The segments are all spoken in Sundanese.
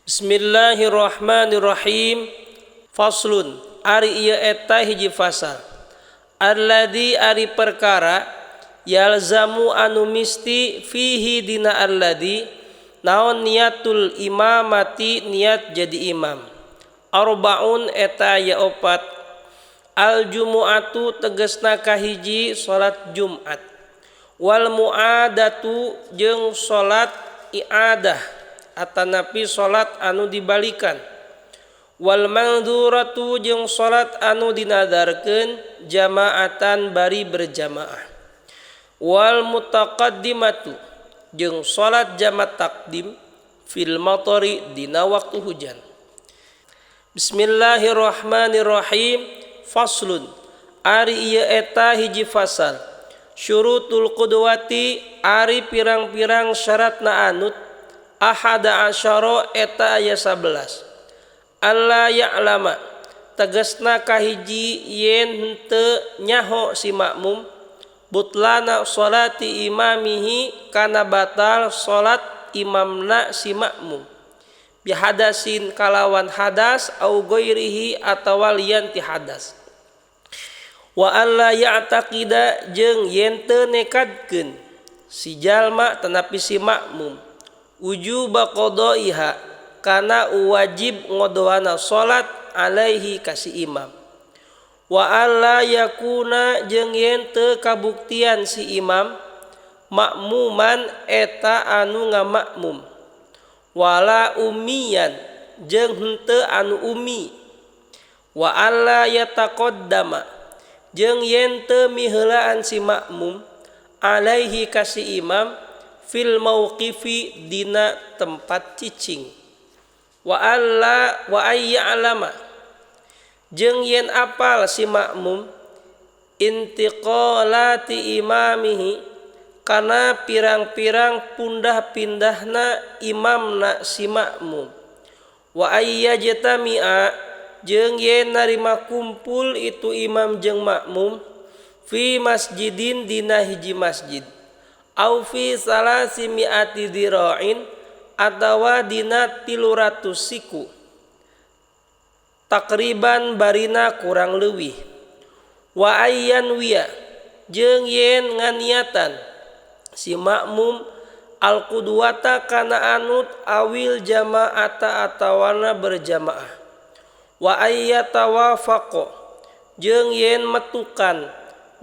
Bismillahirrahmanirrahim. Faslun ari ieu eta hiji fasal. Alladzi ari perkara yalzamu anu misti fihi dina alladzi naon niatul imamati niat jadi imam. Arbaun eta aya opat. Al jumu'atu tegasna kahiji salat Jumat. Wal mu'adatu jeung salat i'adah atanapi salat anu dibalikan. Wal mandhuratu jeung salat anu dinadarkeun jamaatan bari berjamaah. Wal mutaqaddimatu jeung salat jamak takdim fil matori dina waktu hujan. Bismillahirrahmanirrahim. Faslun ari ieu eta hiji fasal. Syurutul qudwati ari pirang-pirang syaratna anut ahada asyara eta aya 11. Alla ya'lama tegasna kahiji yen henteu nyaho si makmum butlana sholati imamihi kana batal salat imamna si makmum bihadasin kalawan hadas au ghairihi atawa lian ti hadas. Wa alla ya'taqida jeung yen teu nekadkeun si jalma tanapi si makmum wujuba qadaiha kana wajib ngodoana salat alaihi ka si imam. Wa alla yakuna jeung yen teu kabuktian si imam makmuman eta anu ngamakmum wala ummiyan jeung henteu anu ummi. Wa alla yataqaddama jeung yen teu miheulaan si makmum alaihi ka si imam fil mauqifi dina tempat cicing. Wa alla wa ayya'lama jeung yen apal si makmum intiqalati imamihi kana pirang-pirang pundah-pindahna imamna si makmum. Wa ayyajtami'a jeung yen narima kumpul itu imam jeung makmum fi masjidin dina hiji masjid au fi salasi mi'ati dira'in atawa dina 300 siku takriban barina kurang leuwih. Wa ayyan wiya jeung yen nganiatan si makmum al qudwata kana anut awil jamaata atawana berjamaah. Wa ayyatawafaqa jeung yen metukan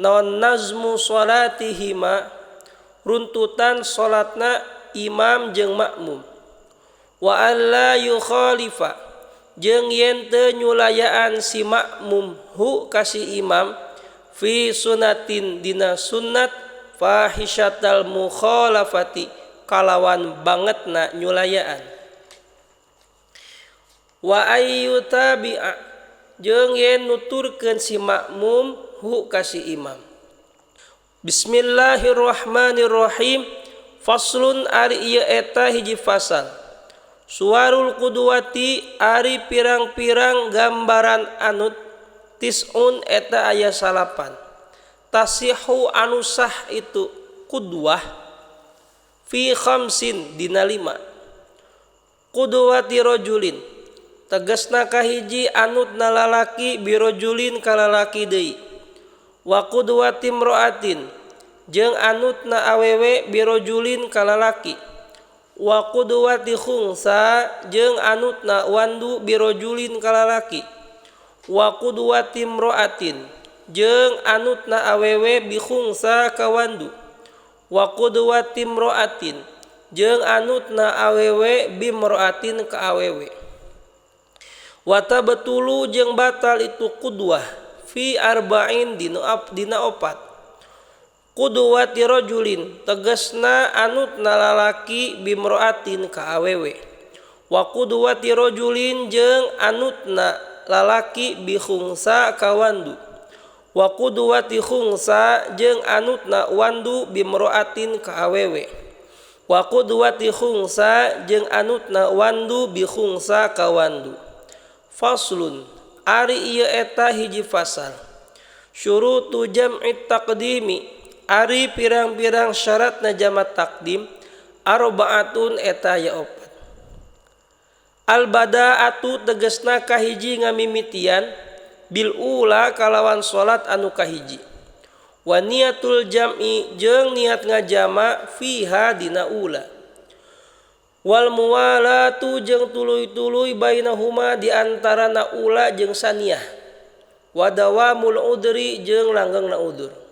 naon nazmu salatihima runtutan salatna imam jeung makmum. Wa alla yukhalifa jeung yen teu nyulayaan si makmum hu ka si imam fi sunatin dina sunnat fahisyatal mukhalafati kalawan bangetna nyulayaan. Wa ayyutabi'a jeung yen nuturkeun si makmum hu ka si imam. Bismillahirrahmanirrahim. Faslun ari ieu eta hiji fasal. Suwarul qudwati ari pirang-pirang gambaran anut tis'un eta aya 9. Tasihu anu sah itu qudwah fi khamsin dina 5. Qudwati rajulin tegasna kahiji anutna lalaki birajulin ka lalaki deui. Wa qudwati imra'atin jeung anutna awewe birajulin ka lalaki. Wa qudwati khunsa jeung anutna wandu birajulin ka lalaki. Wa qudwati imra'atin jeung anutna awewe bi khunsa ka wandu. Wa qudwati imra'atin jeung anutna awewe bi imra'atin ka awewe. Wa tabtulu jeung batal itu qudwah fi arba'in dina opat. Qudwati rajulin tegasna anutna lalaki bimroatin ka awewe. Wa qudwati rajulin jeung anutna lalaki bi khunsa ka wandu. Wa qudwati khunsa jeung anutna wandu bimroatin ka awewe. Wa qudwati khunsa jeung anutna wandu bi khunsa ka wandu. Faslun ari ieu eta hiji fasal. Syurutu jam'i taqdimi ari pirang-pirang syaratna jamak takdim arbaatun eta aya opat. Al bada'atu tegesna kahiji ngamimitian bil ula kalawan salat anu kahiji. Wa niatul jam'i jeung niat ngajama fiha dina ula. Wal muwalatu jeung tuluy-tuluy bainahuma di antarana ula jeung saniyah. Wa dawamul udri jeung langgengna udur.